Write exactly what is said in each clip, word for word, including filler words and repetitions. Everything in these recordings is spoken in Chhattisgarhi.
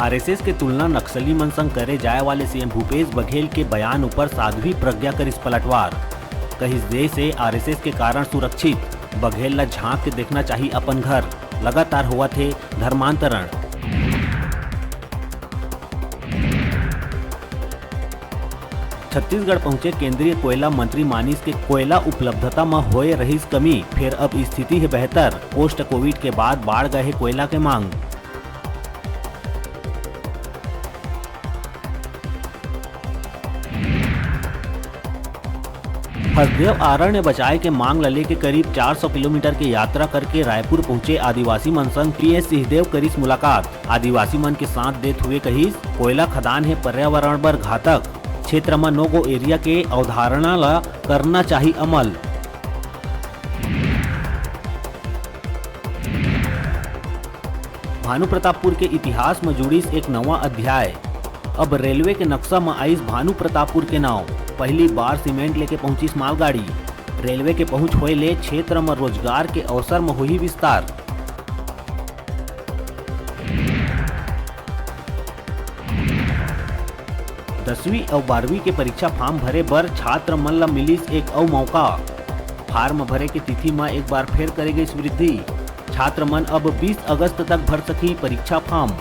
आरएसएस के तुलना नक्सली मन संग करे जाए वाले सीएम भूपेश बघेल के बयान ऊपर साध्वी प्रज्ञा करिस पलटवार। कहिस, देश हे आरएसएस के कारण सुरक्षित, बघेल ला झांक के देखना चाही अपन घर, लगातार होवत हे धर्मांतरण। छत्तीसगढ़ पहुंचे केंद्रीय कोयला मंत्री मानिस के कोयला उपलब्धता म होए रहिस कमी, फेर अब स्थिति हे बेहतर। पोस्ट कोविड के बाद बाढ़ गए हे कोयला के मांग। हसदेव अरण्य बचाए के मांग ल लेके करीब चार सौ किलोमीटर के यात्रा करके रायपुर पहुंचे आदिवासी मन संग पीएस सिंहदेव करिस मुलाकात। आदिवासी मन के साथ देत हुए कहिस, कोयला खदान हे पर्यावरण बर घातक, क्षेत्र म no go area के अवधारणा ल करना चाही अमल। भानु प्रतापपुर के इतिहास म जुड़िस एक नवा अध्याय। अब रेलवे के नक्शा म आइस भानु प्रतापपुर के नाव। पहली बार सीमेंट लेके पहुंचिस मालगाड़ी। रेलवे के पहुंच होए ले क्षेत्र म रोजगार के अवसर म होही विस्तार। दसवीं अउ बारहवीं के परीक्षा फॉर्म भरे बर छात्र मन ल मिलिस एक अउ मौका। फॉर्म भरे के तिथि म एक बार फेर करे गइस वृद्धि। छात्र मन अब बीस अगस्त तक भर सकही परीक्षा फॉर्म।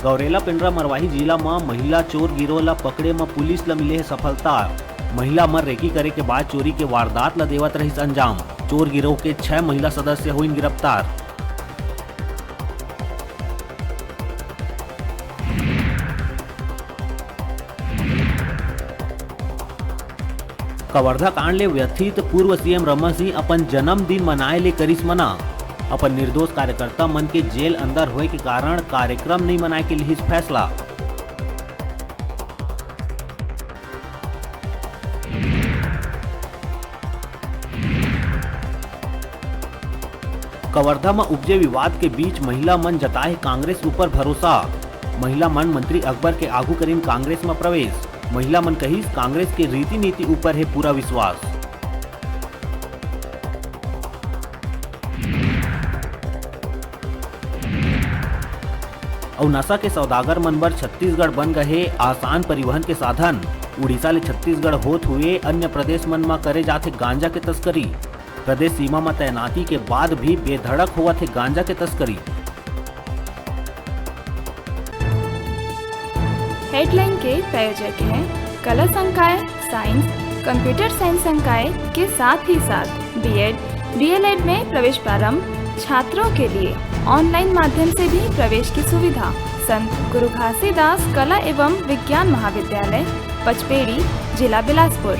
गौरेला पेंड्रा मरवाही जिला म महिला चोर गिरोह ल पकड़े म पुलिस ल मिले हे सफलता। महिला मन रेकी करे के बाद चोरी के वारदात ल देवत रहिस अंजाम। चोर गिरोह के छह महिला सदस्य होइन गिरफ्तार। कवर्धा कांड ले व्यथित पूर्व सीएम रमन सिंह अपन जन्मदिन मनाए ले करिस मना। अपन निर्दोष कार्यकर्ता मन के जेल अंदर होए के कारण कार्यक्रम नइ मनाए के लिहिस फैसला। कवर्धा म उपजे विवाद के बीच महिला मन जताए कांग्रेस ऊपर भरोसा। महिला मन मंत्री अकबर के आघू करिन कांग्रेस म प्रवेश। महिला मन कहिस, कांग्रेस के रीति नीति ऊपर हे पूरा विश्वास। अउ नशा के सौदागर मन बर छत्तीसगढ़ बन गए हे आसान परिवहन के साधन। उड़ीसा ले छत्तीसगढ़ होत हुए अन्य प्रदेश मन म करे जाथे गांजा के तस्करी। प्रदेश सीमा म तैनाती के बाद भी बेधड़क होवत हे गांजा के तस्करी। हेडलाइन के प्रायोजक हैं कला संकाय, साइंस, कंप्यूटर साइंस संकाय के साथ ही साथ बीएड, डीएलएड में प्रवेश प्रारंभ, छात्रों के लिए ऑनलाइन माध्यम से भी प्रवेश की सुविधा। संत गुरु घासीदास कला एवं विज्ञान महाविद्यालय, पचपेड़ी, जिला बिलासपुर।